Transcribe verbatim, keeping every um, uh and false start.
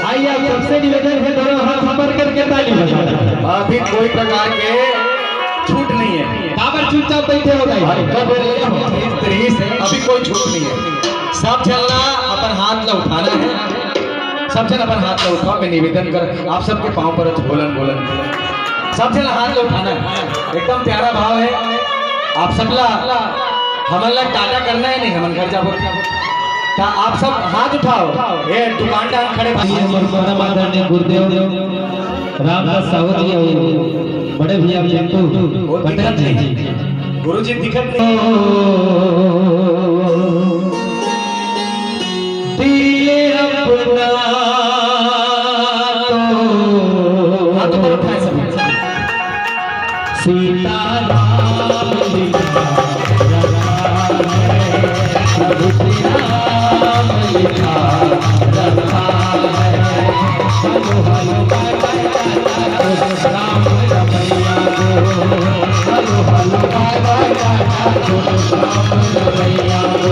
आइए, आप सबसे निवेदन है, दोनों हाथ ऊपर करके ताली बजाएं। अभी कोई प्रकार के छूट नहीं है। काबर चुपचाप बैठे हो भाई? अरे, कब हो रहे हो? इस तरीके से अभी कोई छूट नहीं है। सब झन ला अपन हाथ ला उठाना है। सब झन अपन हाथ ला उठाओ, मैं निवेदन कर, आप सबके पाँव पर बोलन बोलन। सब झन ला हाथ ला उठाना है, एकदम प्यारा भाव है। आप सब ला, हमन ला टाटा करना है, नहीं हमन घर जाबो। त आप सब हाथ उठाओ, ये दुकान डाल खड़े भाई। ये हमर परम आदरणीय गुरुदेव रामदास साहू जी और बड़े भैया पिंटू पटेल जी। गुरु जी दिखत नहीं। दिल अपना तो हाथ ऊपर उठाए सब। सीताराम लिखा रखा है, राम लिखा रखा है। हलो हलो बाय बाय टाटा, राम रमैया को। हलो हलो बाय बाय टाटा, राम रमैया को।